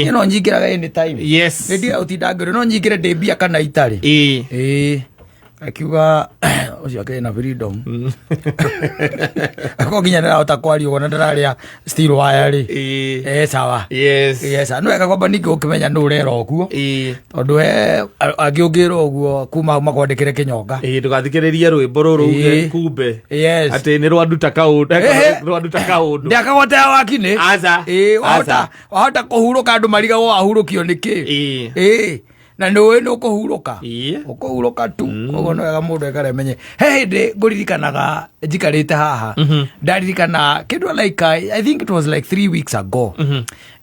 Niĩ no nyingĩraga anytime. Yes. Nĩ ndiga gũtinda ngĩrĩ no nyingĩre ndĩ mbia kana itarĩ. Ĩĩ. Ĩĩ. Akiuga ũcio akĩrĩ na freedom. Akorwo nginya ndĩrahota kwaria ũguo na ndĩrarĩa steel wire rĩ. Ĩĩ. Eh sawa. Yes. Yes, nĩ wega kwamba ningĩ ũkĩmenya nũ ũrera ũguo. Ĩĩ. Tondũ he angĩ ũngĩra ũguo kuma hau makwandĩkĩre kĩnyonga. Ĩĩ ndũgathikĩrĩrie rwĩmbo rũrũ uge Ĩĩ. kumbe Yes. atĩ nĩ rwanduta kaũndũ Ĩhĩ. rwanduta kaũndũ. Ndĩakagwatea wakinĩ. Aca. Ĩĩ wahota Aca. wahota kũhurũka andũ marigagwo wahurũkio nĩ kĩ. Ĩĩ. Ĩĩ. Na nĩ ũĩ nĩ ũkũhurũka. Ĩĩ. Ũkũhurũka tu. Koguo nĩ wega mũndũ ekare amenye. He hĩndĩ ngũririkanaga njikarĩte haha. Ndaririkana kĩndũ like I think it was like 3 weeks ago.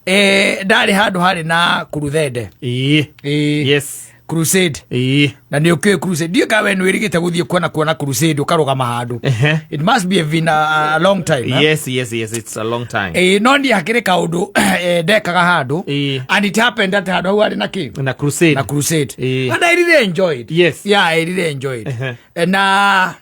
Eh, ndarĩ handũ harĩ na kuruthende. Ĩĩ. Ĩĩ. Yes. Crusade. Ĩĩ. Na nä å kä crusade ndiå kawe nä wä rä gä te gå thiä kuona crusade å karå gama handå. Ehe. It must be been a long time, eh? Yes, it's a long time. Ĩĩ, no niä hakä rä kaå ndå ndekaga handå Ĩĩ. and it happened at handå hau harä na kä Na crusade. na crusade Ĩĩ. and I really enjoyed. Yes. Yeah, I really enjoyed. Ehe. Na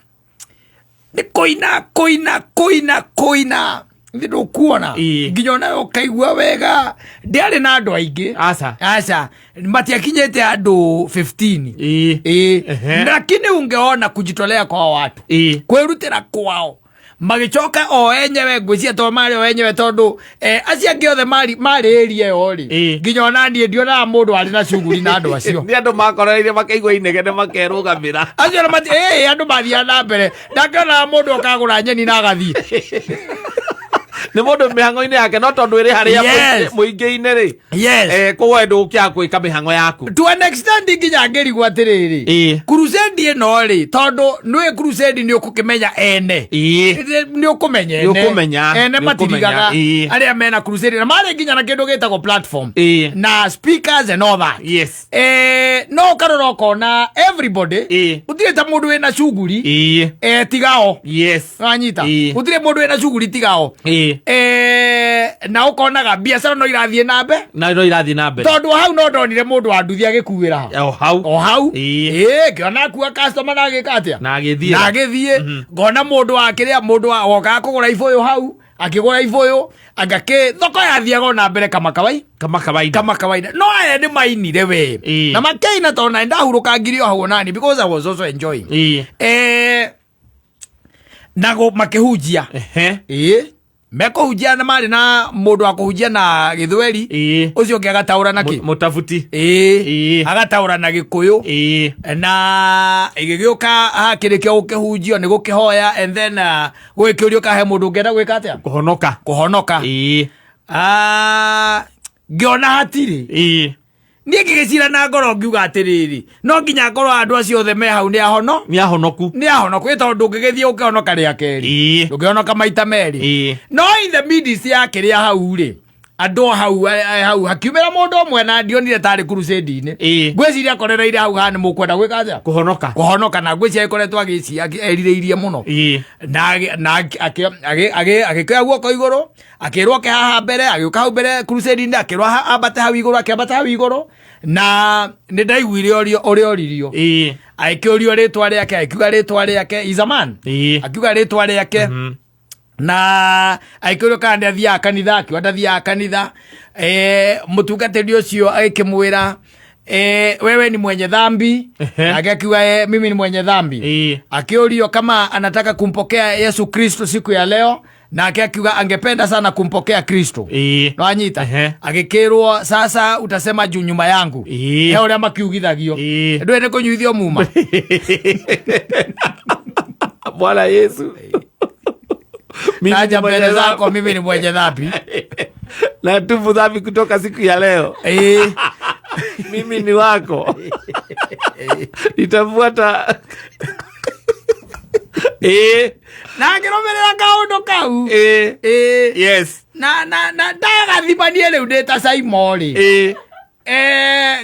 nä kũina kũina kũina kũina nĩ ndũkuona Ĩĩ. nginya onawe ũkaigua wega. Ndĩarĩ na andũ aingĩ. Aca. Aca, matiakinyĩte andũ 15. Ĩĩ. Ĩĩ. Ehe. Lakini ungeona kujitolea kwa watu, Ĩĩ. kwĩrutĩra kwao, magĩcoka o enyewe ngwĩcia to marĩ o enyewe tondũ acio angĩ othe marĩ area ĩyo rĩ, nginya ona niĩ ndionaga mũndũ arĩ na cuguri na andũ acio. Nĩ andũ makorereire makaigua inegene makerũgamĩra. Acio na mati andũ mathiaga na mbere, ndangĩonaga mũndũ okagũra nyeni na agathiĩ. Nĩ mũndũ mĩhang'o-inĩ yake no tondũ ĩrĩ harĩa mũingĩ-inĩ rĩ. Koguo we ndũgũkĩaga gwĩka mĩhang'o yaku. To an extent nginya ngĩrigwo atĩrĩrĩ, crusade ĩno rĩ, tondũ nĩũĩ crusade nĩ ũkũkĩmenya ene. Nĩ ũkũmenya ene. Nĩ ũkũmenya, ene nĩ ũkũmenya, matirigaga arĩa mena crusade na marĩ nginya na kĩndũ gĩtagwo platform na speakers and all that. No ũkarora ũkona everybody, gũtirĩ ta mũndũ wĩna cuguri tigao. Wanyita? Gũtirĩ mũndũ wĩna cuguri tigao. Na ũkonaga biacara no irathiĩ na mbe Na no irathiĩ na mbere. Tondũ hau no ndonire mũndũ wa nduthi agĩkuĩra O hau. O hau. Ĩĩ. Ĩĩ, ngĩona akua customer na agĩka atĩa? Na agĩthiĩ. Na agĩthiĩ. Ngona mũndũ wa kĩrĩa, mũndũ wa wokaga kũgũra ibũyũ hau akĩgũra ibũyũ angakĩ thoko yathiaga ona mbere kama kawai Kama kawaida. Kama kawaida. No aya nĩ mainire we. Na makeina tondũ na ndahurũkangire o hau onani because I was also enjoying. Na makĩhunjia. Ĩĩ, mekũhunjia na marĩ na mũndũ wa kũhunjia na gĩthweri, ũcio ũngĩ agataũra na kĩ? Mũtabuti. Ĩĩ. Agataũra na gĩkũyũ. Na ĩgĩgĩũka hakĩrĩkia gũkĩhunjio nĩ gũkĩhoya and then gũgĩkĩũrio kahe mũndũ ũngĩenda gwĩka atĩa? Kũhonoka. Kũhonoka. Ah, ngĩona hatirĩ. Niĩ ngĩgĩcira na ngoro ngiuga atĩrĩrĩ, no nginya ngorwo andũ acio othe me hau nĩ ahono. Nĩ ahonoku. Nĩ ahonoku, ĩ tondũ ndũngĩgĩthiĩ ũkĩhonoka rĩa kerĩ. Ndũngĩhonoka maita merĩ. No in the midst ya kĩrĩa hau rĩ, andũ o hau hau hakiumĩra mũndũ ũmwe na ndionire tarĩ crusade-inĩ. Ngwĩciria akorereire hau haha nĩ mũkwenda gwĩka atĩa? Kũhonoka. Kũhonoka, na ngwĩciria ĩkoretwo erirĩirie mũno. Na agĩkĩoya guoko igũrũ, akĩrwo oke haha mbere, agĩũka hau mbere crusade-inĩ, akĩrwo ambate hau igũrũ, akĩambata hau igũrũ na nĩ ndaiguire ũrĩa oririo. Agĩkĩũrio rĩtwa rĩake, agĩkiuga rĩtwa rĩake, is a man. Akiuga rĩtwa rĩake na agĩkĩũrio kana nĩ athiaga kanitha, akiuga ndathiaga kanitha. Mũtungatĩri ũcio agĩkĩmwĩra, "Wewe ni mwenye dhambi." Nake akiuga, "Mimi ni mwenye dhambi." Akĩũrio kama anataka kumpokea Yesu Kristo siku ya leo, nake akiuga angependa sana kumpokea Kristo. Nwanyita? Agĩkĩrwo, "Sasa utasema juu nyuma yangu." He ũrĩa makiugithagio. Ndũĩ nĩ kũnyuithio muma. Bwana Yesu. Mimi ni Taja mwenye mbele dhambi. zako mimi ni mwenye dhambi. Natubu dhambi kutoka siku ya leo. Mimi ni wako. Nitafuata. Na ngĩrũmĩrĩra kaũndũ kau. Na ndagathimanie rĩu ndĩ ta Saimo rĩ,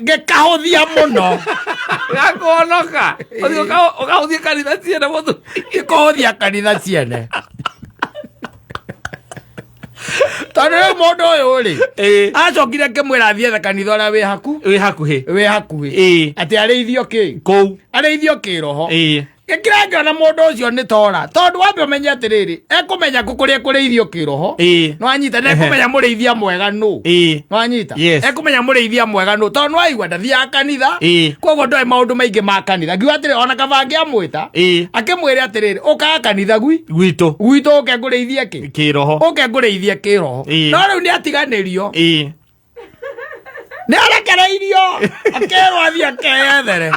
ngĩkahũthia mũno. Gakũhonoka. Ũthiĩ ũkahũthia kanitha ciene mũthuri. Ngĩkũhũthia kanitha ciene tondũ rĩu mũndũ ũyũ rĩ, acokire ngĩmwĩra athiĩ ethe kanitha ũrĩa wĩ haku Wĩ hakuhĩ. Wĩ hakuhĩ, atĩ arĩithio kĩ Kũu. Arĩithio kĩroho. Gĩkĩra ngĩona mũndũ ũcio nĩ tora, tondũ wambe ũmenye atĩrĩrĩ, ekũmenya kũ kũrĩa kũrĩithio kĩroho. Nĩwanyita, na ekũmenya mũrĩithia mwega nũ. Nĩwanyita? Yes. Ekũmenya mũrĩithia mwega nũ, tondũ nĩwaigua ndathiaga kanitha. Koguo ndoĩ maũndũ maingĩ ma kanitha. Ngiuga atĩrĩ, ona kaba angĩamwĩta, akĩmwĩre atĩrĩrĩ, ũkaga kanitha Gwitũ. Gwitũ ũke ngũrĩithie kĩ? Kĩroho. Ũke ngũrĩithie kĩroho. No rĩu nĩ atiganĩrio. Nĩ arekereirio, akerwo athiĩ akeyethere.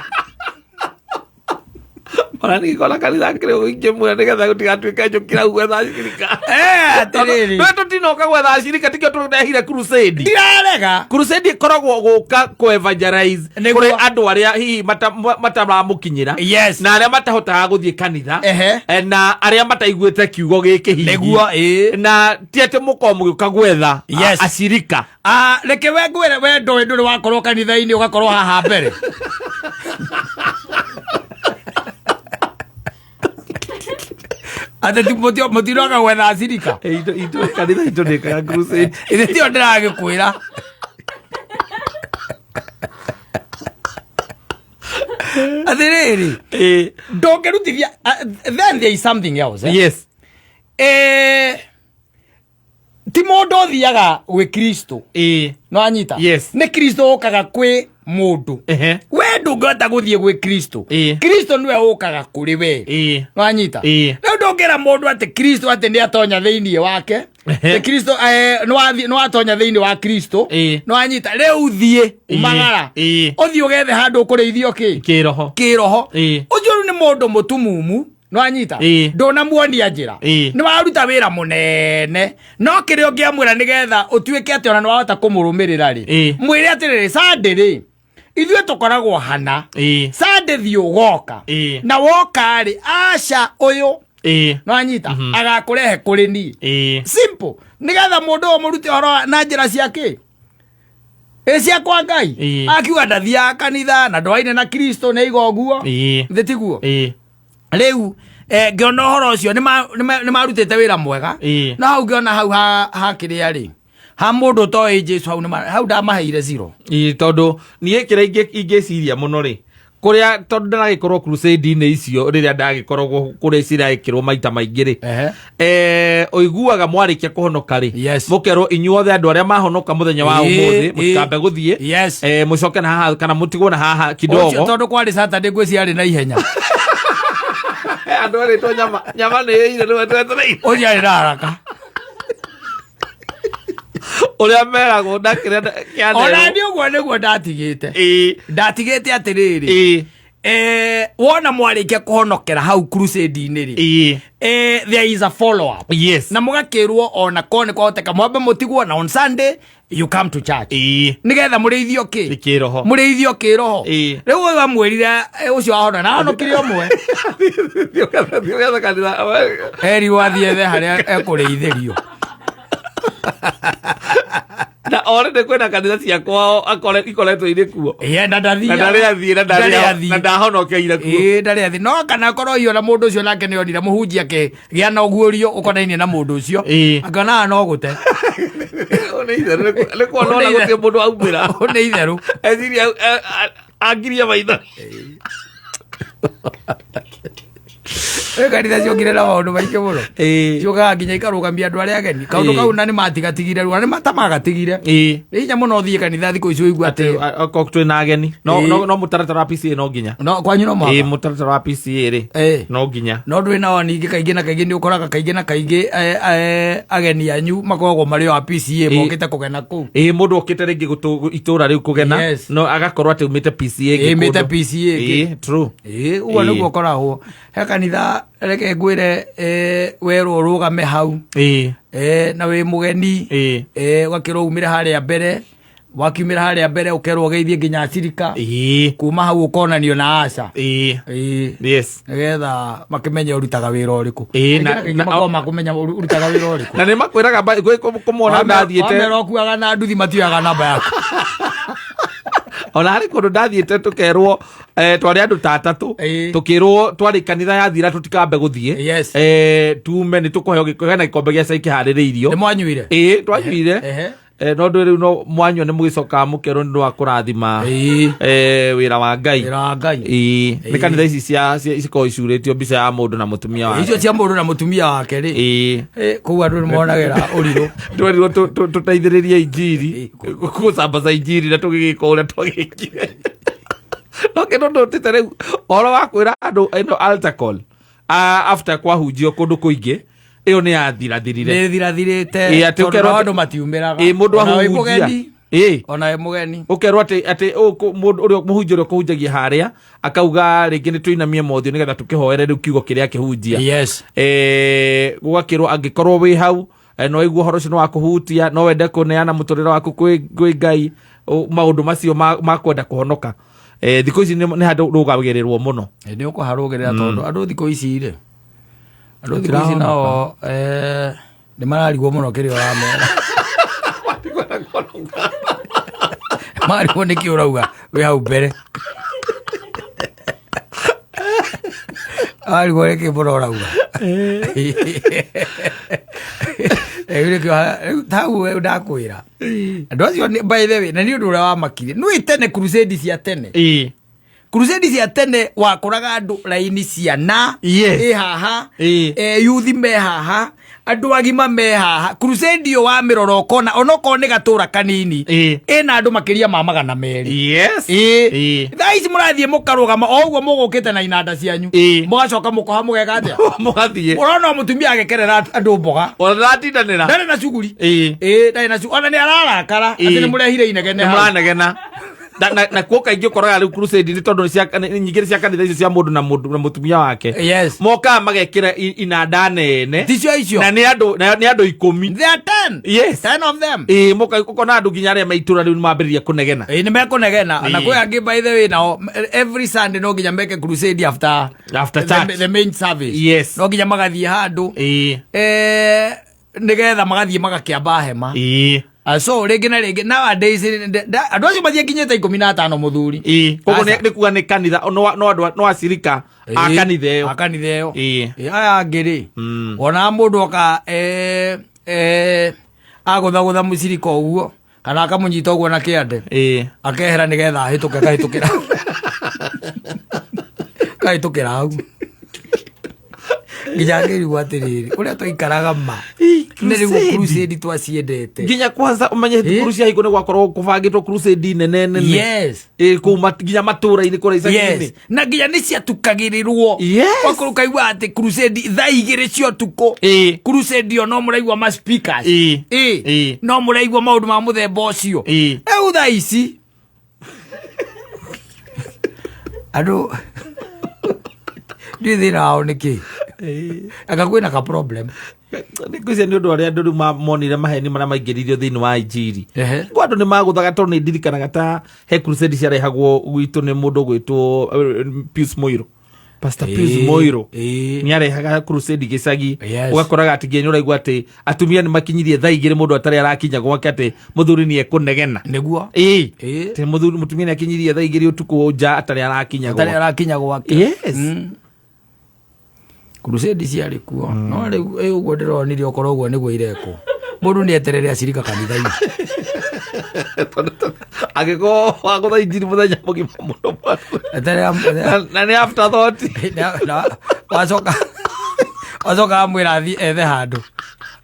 Ona ningĩkona kanitha kĩrĩ ingĩmwĩra nĩgetha gũtigatuĩke njũkĩra hau gwetha acirika. Atĩrĩrĩ. Tondũ tũtinoka gwetha acirika tikĩo tũrehire crusade. Ndirarega. Crusade ĩkoragwo gũka kũ evangelize Nĩguo. kũrĩ andũ arĩa hihi mataramũkinyĩra na arĩa matahotaga gũthiĩ kanitha, na arĩa mataiguĩte kiugo gĩkĩ hihi. Nĩguo, ĩĩ. Na ti atĩ mũkorwo mũgĩũka gwetha acirika. Reke we ngwĩre, we ndũĩ ndũrĩ wakorwo kanitha-inĩ ũgakorwo haha mbere. Atĩ ti mũtinoka gwetha acirika. Kanitha itũ ndĩkaga crusade. Ithe tio ndĩragĩkwĩra. Atĩrĩrĩ, ndũngĩrutithia, then there is something else, eh? Ti mũndũ ũthiaga gwĩ Kristo. No anyita? Yes. Nĩ Kristo ũkaga kwĩ mũndũ. We ndũngĩhota gũthiĩ gwĩ Kristo. Kristo nĩwe ũkaga kũrĩ we. No anyita? Rĩu ndũngĩra mũndũ atĩ Kristo atĩ nĩ atonya thĩinĩ wake. Nĩ Kristo, nĩ watonya thĩinĩ wa Kristo. No anyita? Rĩu thiĩ umagara. Ũthiĩ ũgethe handũ ũkũrĩithio kĩ? Kĩroho. Kĩroho. Ũcio rĩu nĩ mũndũ mũtumumu. No anyita? Ndũnamuonia njĩra. Nĩ waruta wĩra mũnene. No kĩrĩa ũngĩamwĩra nĩgetha ũtuĩke atĩ ona nĩ wahota kũmũrũmĩrĩra rĩ. Mwĩre atĩrĩrĩ, Sunday rĩ, ithuĩ tũkoragwo hana. Sunday thiĩ ũgoka. Na woka rĩ, aca ũyũ. No anyita? Agakũrehe kũrĩ niĩ. Simple. Nĩgetha mũndũ ũyũ mũrute ũhoro na njĩra cia kĩ? Ĩ cia kwa Ngai. Akiuga ndathiaga kanitha na ndwaine na Kristo nĩ aiga ũguo. Thĩ tiguo? Rĩu, ngĩona ũhoro ũcio nĩ marutĩte wĩra mwega. No hau ngĩona hau ha kĩrĩa rĩ, ha mũndũ ũtoĩ Jesu hau hau ndamaheire zero. Tondũ niĩ kĩrĩa ingĩciria mũno rĩ, kũrĩa tondũ ndaragĩkorwo crusade-inĩ icio rĩrĩa ndagĩkoragwo kũrĩa ciragĩkĩrwo maita maingĩ rĩ, ũiguaga mwarĩkia kũhonoka rĩ, mũkerwo inyuothe andũ arĩa mahonoka mũthenya wa ũmũthĩ, mũtikambe gũthiĩ, mũcoke na haha kana mũtigwo na haha kidogo. Ũcio tondũ kwarĩ Saturday ngwĩciria arĩ na ihenya. Andũ arĩtwo nyama, nyama nĩ ĩire nĩwe twetereire. Ũcio arĩ na haraka. Ũrĩa meragwo na kĩrĩa kĩanerwo. Ona niĩ ũguo nĩguo ndatigĩte. Ndatigĩte atĩrĩrĩ. Wona mwarĩkia kũhonokera hau crusade-inĩ rĩ. There is a follow up. Na mũgakĩrwo ona korwo nĩ kwahoteka mwambe mũtigwo na on Sunday you come to church. Nĩgetha mũrĩithio kĩ? Nĩ kĩroho. Mũrĩithio kĩroho. Rĩu ũyũ amwĩrire, ũcio wahona na ahonokire ũmwe. Thiĩ ũgethe kanitha. Erirwo athiĩ ethe harĩa ekũrĩithĩrio. Na already kwĩna kanitha cia kwao ikoretwo irĩ kuo. Ĩĩ, na ndathiaga. Na ndarĩ athiĩ, na Ndarĩ athiĩ. na ndahonokeire kuo. Ĩĩ, ndarĩ athiĩ. No kana korwo hihi ona mũndũ ũcio nake nĩ onire mũhunjia akĩgĩa na ũguũrio ũkonainie na mũndũ ũcio. Akona no gũte. Nĩ itherũ, nĩ kuona ona Nĩ itherũ. gũtirĩ mũndũ aumĩra. Nĩ itherũ. Eciria, angiria maitho. Ĩ, kanitha ciokire na maũndũ maingĩ mũno. Ciũkaga nginya ikarũgamia andũ arĩa ageni. Kaũndũ kau na nĩ matigatigire rĩu, na nĩ matamagatigire. Nĩ hinya mũno ũthiĩ kanitha thikũ ici ũigue atĩ Atĩ, okorwo twĩ na ageni. No, no, no mũtaratara wa PCA no nginya. No, kwanyu no mũhaka. Mũtaratara wa PCA rĩ, no nginya. No ndwĩ nao ningĩ kaingĩ na kaingĩ nĩ ũkoraga kaingĩ na kaingĩ, ageni anyu makoragwo marĩ o a PCA mokĩte kũgena kũu. Mũndũ okĩte rĩngĩ itũra rĩu kũgena, no agakorwo atĩ umĩte PCA ĩngĩ Umĩte kũndũ. PCA ĩngĩ. True. Ũguo nĩguo ũkoragwo. He kanitha reke ngwĩre, werwo ũrũgame hau. Na wĩ mũgeni. Ũgakĩrwo umĩre harĩa mbere. Wakiumĩra harĩa mbere ũkerwo ũgeithie nginya acirika. Kuma hau ũkonanio na aca. Nĩgetha makĩmenye ũrutaga wĩra ũrĩkũ. Kaingĩ na kaingĩ makoragwo makũmenya ũrutaga wĩra ũrĩkũ. Na nĩ makwĩraga gwĩ kũmona ndathiĩte. Wamera ũkuaga na nduthi matioyaga namba yaku. Ona harĩ kũndũ ndathiĩte tũkerwo, twarĩ andũ ta atatũ. Tũkĩrwo twarĩ kanitha yathira tũtikambe gũthiĩ. Tume nĩ tũkũheo hena gĩkombe gĩa cai kĩharĩrĩirio. Nĩ mwanyuire? Twanyuire. No ndå rä u no mwanyua nä må gä cokaga må kerwo nä ndå wa kå rathima wä ra wa Ngai. Wĩra wa Ngai. Ĩĩ, nä kanitha ici cikoragwo icurä tio mbica ya må ndå na må tumia wake. Icio cia mũndũ na mũtumia wake rĩ. Kũu andũ nĩ monagĩra ũrirũ. Twerirwo tå teithä rä rie injiri gå cambaca injiri na tå gä gä ka å rä a twagä kire no kä ndå ndå tä rä u ũhoro wa kwä ra andå ĩno altar call, after kwahunjio kå ndå kå ingä ä yo nä yathirathirire. Nĩ thirathirĩte. Ĩĩ, atĩ tondũ ũkerwo nao andũ matiumĩraga. Ĩ, mũndũ Ona wĩ ahunjia. mũgeni. Ona wĩ mũgeni. Ũkerwo atĩ mũndũ ũrĩa mũhunjia ũrĩa ũkũhunjagia harĩa akauga rĩngĩ nĩ tũinamie mothiũ nĩgetha tũkĩhoere rĩu kiugo kĩrĩa akĩhunjia. Gũgakĩrwo angĩkorwo wĩ hau, no ĩguo ũhoro ũcio nĩ wa kũhutia, no wende kũneana mũtũrĩre waku kwĩ Ngai, maũndũ macio ma kwenda kũhonoka. Thikũ ici nĩ handũ rũgagĩrĩrwo mũno. Nĩ ũkũharũgĩrĩra tondũ andũ thikũ ici rĩ, andũ thikũ ici nao nĩ mararigwo mũno kĩrĩa ũramera, marigwo nĩkĩ ũrauga wĩ hau mbere, marigwo nĩkĩ mũno ũrauga. Rĩu nĩkĩo rĩu tau we ndakwĩra andũ acio by the way, na nĩ ũndũ ũrĩa wamakire nĩ tene, crusade cia tene, crusade cia tene wakoraga andũ raini ciana ĩ haha, yuthi me haha, andũ agima me haha. Crusade ĩyo wamĩrora ũkona onokorwo nĩ gatũra kanini, ĩna andũ makĩria ma 200. Thaa ici mũrathiĩ mũkarũgama o ũguo mũgũkĩte na inanda cianyu, mũgacoka mũkoha mũgeka atĩa? Mũgathiĩ. Ũrona o mũtumia agĩkerera andũ mboga. Ona ndaratindanĩra. Ndarĩ na cuguri. Ndarĩ na cuguri, ona nĩ ararakara atĩ nĩ mũrehire inegene nĩ hau. Mũranegena na kuo kaingĩ ũkoraga rĩu crusade nĩ tondũ nyingĩ nĩ cia kanitha icio cia mũndũ na mũndũ na mũtumia wake. Mokaga magekĩra inanda nene. Ticio icio. Na nĩ andũ 10. There are 10. 10 of them. Ĩĩ, moka ũkona andũ nginya arĩa me itũra rĩu nĩ mambĩrĩria kũnegena. Ĩĩ, nĩ mekũnegena na kwĩ angĩ, by the way, nao every Sunday no nginya meke crusade after After church. the main service. No nginya magathiĩ handũ, nĩgetha magathiĩ magakĩamba hema. So rĩngĩ na rĩngĩ nowadays andũ acio mathiĩ nginyĩte 15, mũthuri. Koguo Aca. nĩ kuga nĩ kanitha no andũ no acirika a kanitha ĩyo. A kanitha ĩyo. Aya angĩ rĩ, ona mũndũ oka agũthagũtha mũcirika ũguo kana akamũnyita ũguo na kĩande, akehera nĩgetha ahĩtũke, akahĩtũkĩra kahĩtũkĩra hau nginya ngĩrigwo atĩrĩrĩ, ũrĩa twaikaraga ma nĩ rĩu Crusade. Crusade twaciendete. Nginya kwanza ũmenye thukuru cia hingo nĩ gwakorwo kũbangĩtwo crusade nene nene. Kũu nginya matũra-inĩ kũrĩa icagi-inĩ. Na nginya nĩ ciatukagĩrĩrwo. Wakorwo ũkaigua atĩ crusade thaa 2 cia ũtukũ, crusade ĩyo no mũraigua ma speakers. No mũraigua maũndũ ma mũthemba ũcio. Rĩu thaa ici andũ ndiũĩ thĩna wao nĩ kĩ, anga kwĩna ka problem. Ngwĩciria nĩ ũndũ arĩa andũ rĩu monire maheni marĩa maingĩririo thĩinĩ wa injiri. Kwa andũ nĩ magũthaga tondũ nĩ ndirikanaga ta he crusade ciarehagwo gwitũ nĩ mũndũ ũgwĩtwo Pius Muiru, Pastor Pius Muiru. Nĩ arehaga crusade gĩcagi. Ũgakoraga atĩ nginya nĩ ũraigua atĩ atumia nĩ makinyirie thaa 2 mũndũ atarĩ arakinya gwake, atĩ mũthuri nĩ ekũnegena. Atĩ mũthuri mũtumia nĩ akinyirie thaa 2 ũtukũ nja atarĩ arakinya atarĩ gwake. Arakinya gwake. Crusade ciarĩ kuo, no rĩu ũguo ndĩronire okorwo ũguo nĩguo irekwo, mũndũ nĩ eterere acirika kanitha-inĩ. Angĩkorwo wagũtha injiri mũthenya mũgima mũno bwana. Eterera. Na nĩ afterthought. Na wacoka amwĩra athiĩ ethe handũ,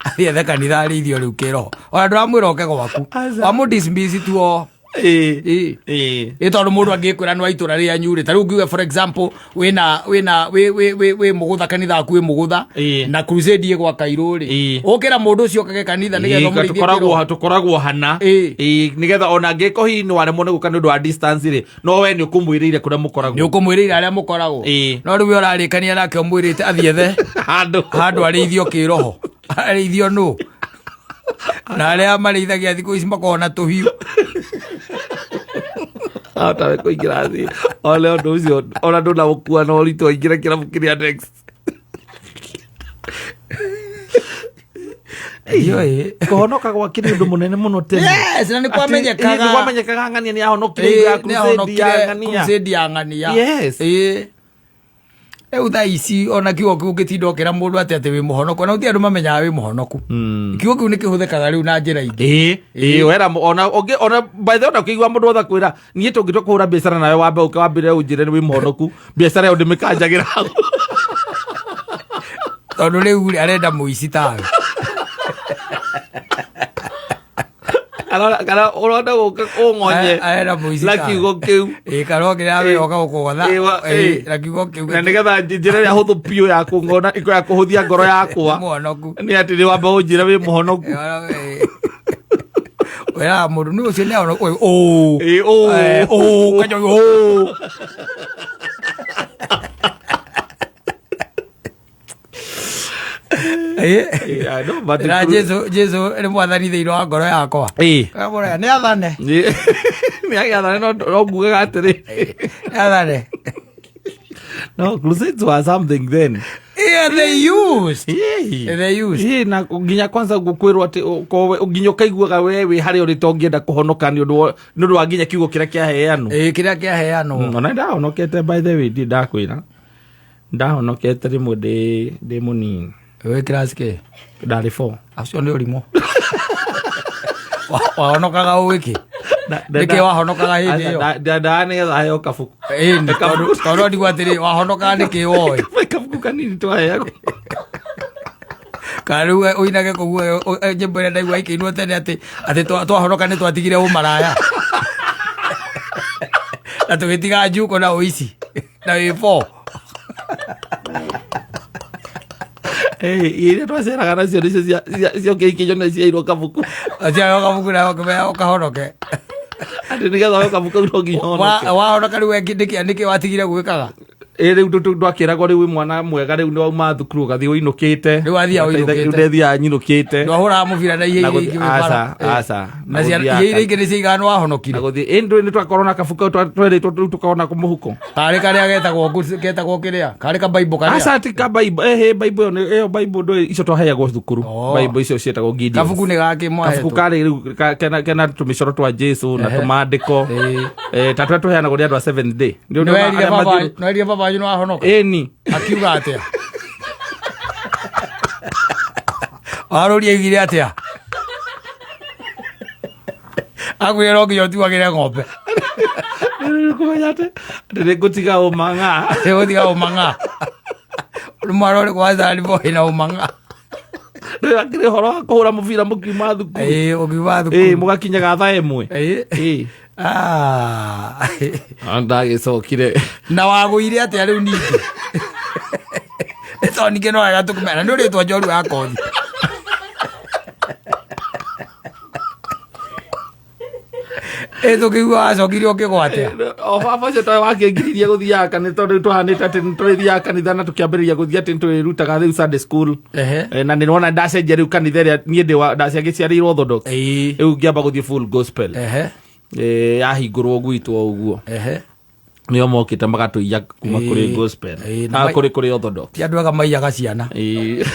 athiĩ ethe kanitha arĩithio rĩu kĩroho, ona ndũramwĩra oke gwaku. Aca. Wamũ dismiss tu o. Ĩ tondũ mũndũ angĩkwĩra nĩ wa itũra rĩanyu rĩ, ta rĩu ngiuge, for example, wĩna wĩna wĩ wĩ wĩ wĩ mũgũtha, kanitha waku wĩ mũgũtha, na crusade ĩ gwa kairũ rĩ, ũkĩra mũndũ ũcio okage kanitha nĩgetha ũmũrĩithie Tũkoragwo kĩroho. Tũkoragwo hana. Nĩgetha ona angĩkorwo hihi nĩ waremwo nĩ gũka nĩ ũndũ wa distance rĩ, no we nĩ ũkũmwĩrĩire kũrĩa Nĩ mũkoragwo. Ũkũmwĩrĩire arĩa mũkoragwo. No rĩu we ũrarĩkania nake ũmwĩrĩte athiĩ ethe handũ. Handũ arĩithio kĩroho, arĩithio nũ? Na arĩa marĩithagia thikũ ici makoragwo na tũhiũ. Ahotawe kũingĩra thĩ one ũndũ ũcio ona ndũnamũkua na ũritũ aingĩre kĩrabu kĩrĩa next. Ndiũĩ. Kũhonoka gwake nĩ ũndũ mũnene mũno tene. Yes, na nĩ kwamenyekaga. Nĩ kwamenyekaga ng'ania nĩ ahonokire ya Nĩ crusade ya ahonokire ng'ania. Crusade ya ng'ania. Rĩu thaa ici ona kiugo kĩu ũngĩtinda ũkĩra mũndũ atĩ atĩ wĩ mũhonoku, ona gũtirĩ andũ mamenyaga wĩ mũhonoku. Kiugo kĩu nĩ kĩhũthĩkaga rĩu na njĩra ingĩ. Ĩĩ, ĩĩ, wera ona ũngĩ ona by the way ona ũkĩigua mũndũ wothe akwĩra niĩ tũngĩtua kũhũra biacara nawe wambe ũke wambĩre ũnjĩre nĩ wĩ mũhonoku, biacara ĩyo ndĩmĩkanjagĩra hau. Tondũ rĩu rĩ, arenda mũici tawe. Kana kana ũrona gũka ũng'onye Arenda mũici na tawe. kiugo kĩu. Ĩĩ, kana okire abe oka gũkũgotha. Ĩĩ, Ĩĩ, ĩĩ. na kiugo kĩu Na nĩgetha njĩra ĩrĩa hũthũ biũ ya kũng'ona ya kũhũthia ngoro yakwa mũhonoku. nĩ atĩ nĩ wamba ũnjĩre wĩ mũhonoku. Wĩraga mũndũ nĩ ũcio nĩ ahonoku. Ũ. Ĩĩ, ũ. Ũ, kanja ũ. Ĩĩ. Ĩĩ, I know, but Na Jesu Jesu nĩ mwathani thĩinĩ wa ngoro yakwa. Ĩĩ. Kamũrega, nĩ athane. Nĩ agĩathane no no ngugaga atĩrĩ. Nĩ athane. No, crusades were something then. Yeah, they used. Ĩĩ. They used. Ĩĩ, na nginya kwanza gũkwĩrwo atĩ ũkorwo nginya ũkaiguaga we wĩ harĩa ũrĩ to ũngĩenda kũhonoka nĩ ũndũ wa nĩ ũndũ wa nginya kiugo kĩrĩa kĩaheanwo. Ĩĩ, kĩrĩa kĩaheanwo. Ona ndahonokete by the way, ndirĩ ndakwĩra. Ndahonokete rĩmwe ndĩ ndĩ mũnini. Wĩ class kĩ? Ndarĩ 4. Acio nĩ ũrimũ. Wahonokaga ũĩ kĩ? Nĩkĩ wahonokaga hĩndĩ ĩyo? Ndendaga nĩgetha heo kabuku. Ĩni, tondũ tondũ ndigwo atĩrĩ, wahonokaga nĩkĩ woĩ? Kabuku kanini twaheagwo. Kana rĩu ũinage kũu nyĩmbo ĩrĩa ndaigua ikĩinwo tene atĩ atĩ twahonoka nĩ twatigire ũmaraya. Na tũgĩtiga njuko na ũici na wĩ four. Iria twaceraga nacio nĩcio ciokire ikĩnyona ciairwo kabuku. Ciaheo kabuku nawe ũkĩmenya ũkahonoke. Atĩ nĩgetha ũheo kabuku kau no nginya ũhonoke. Wahonoka rĩu nĩkĩ watigire gwĩkaga? Ĩ rĩu ndwakĩragwo rĩu wĩ mwana mwega rĩu nĩ wauma thukuru ũgathiĩ ũinũkĩte. Rĩu wathiaga ũinũkĩte. Rĩu ndethiaga nyinũkĩte. Ndwahũraga mũbira na ihe Na iria gũthiĩ- ingĩ wĩ bara. aca, aca. Na Na ciana gũthiaga ihe iria ingĩ nĩ ciaigana nĩ wahonokire. Na gũthiĩ ĩ ndũĩ nĩ twakorwo na kabuku kau twerĩtwo rĩu tũkorwo nako mũhuko. Karĩ karĩa getagwo getagwo kĩrĩa? Karĩ ka Bible karĩa? Aca ti ka Bible, ĩhĩ Bible ĩyo ĩyo Bible ndũĩ icio twaheagwo thukuru. Oh. Bible icio ciĩtagwo Gideons. Kabuku nĩ gakĩ mwahetwo? Kabuku karĩ rĩu kena tũmĩcoro twa Jesu na tũmandĩko. Ĩĩ. Ta tũrĩa tũheanagwo nĩ andũ a Seventh Day. Nĩ ũndũ Nĩ werire arĩa baba mathiũrũ- nĩ werire baba wanyu nĩ wahonoka? Ĩni. Akiuga atĩa? Warũria augire atĩa? Akwĩra no nginya ũtuagĩre ng'ombe. Nĩ kũmenya atĩ atĩ nĩ ngũtiga ũmang'a. Nĩ gũtiga ũmang'a. Mwana ũrĩ kwanza nĩ boy na ũmang'a. Ndũĩ akĩrĩ ũhoro wa kũhũra mũbira mũkiuma thukuru. Ĩĩ, ũkiuma thukuru. Ĩĩ, mũgakinyaga thaa ĩmwe. Ĩĩ. Ĩĩ. Ah. Ndagĩcokire. Na wagũire atĩa rĩu ningĩ? Tondũ ningĩ no wega tũkũmenya nĩ ũrĩtwa njorua ya kothi. Ĩ tũkĩigua wacokire ũkĩgwa atĩa? O baba ũcio towe wakĩngiririe gũthiaga kanitha tondũ rĩu twahanĩte atĩ nĩ tũrĩthiaga kanitha na tũkĩambĩrĩria gũthiĩ atĩ nĩ tũrĩrutaga rĩu Sunday school. Ehe. Na nĩ wona ndacenjia rĩu kanitha ĩrĩa niĩ ndĩ wa ndaciagĩciarĩirwo Orthodox. Ĩĩ. Rĩu ngĩamba gũthiĩ full gospel. Ehe. Yahingũrwo gwitũ o ũguo. Ehe. Nĩo mokĩte magatũiya kuma kũrĩ gospel. Ĩĩ, na Ah, kũrĩ kũrĩ Orthodox. Ti andũ ega maiyaga ciana. Ĩĩ.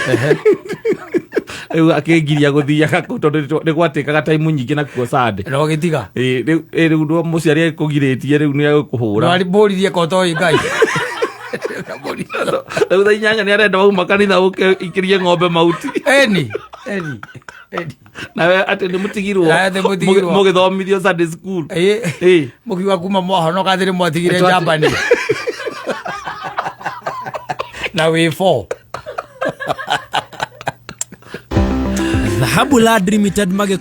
Rĩu akĩngiria gũthiaga kũu tondũ nĩ gwatĩkaga time nyingĩ nakuo Sunday. Na ũgĩtiga. Ĩĩ, rĩu ĩĩ, rĩu ndũ mũciari akũgirĩtie rĩu nĩ agũkũhũra. Ndwambũririe ko toĩ Ngai. Rĩu thaa inyanya nĩ arenda wauma kanitha ũke ikĩrie ng'ombe mahuti. Eni, eni, eni. Nawe atĩ nĩ mũtigirwo. Nawe atĩ mũtigirwo. Mũgĩthomithio Sunday school. Ĩĩ. Ĩĩ. Mũkiuga kuma mwahonoka atĩ nĩ mwatigire Twati- njambani. Na wĩ four. Dhahabu Land Limited magĩ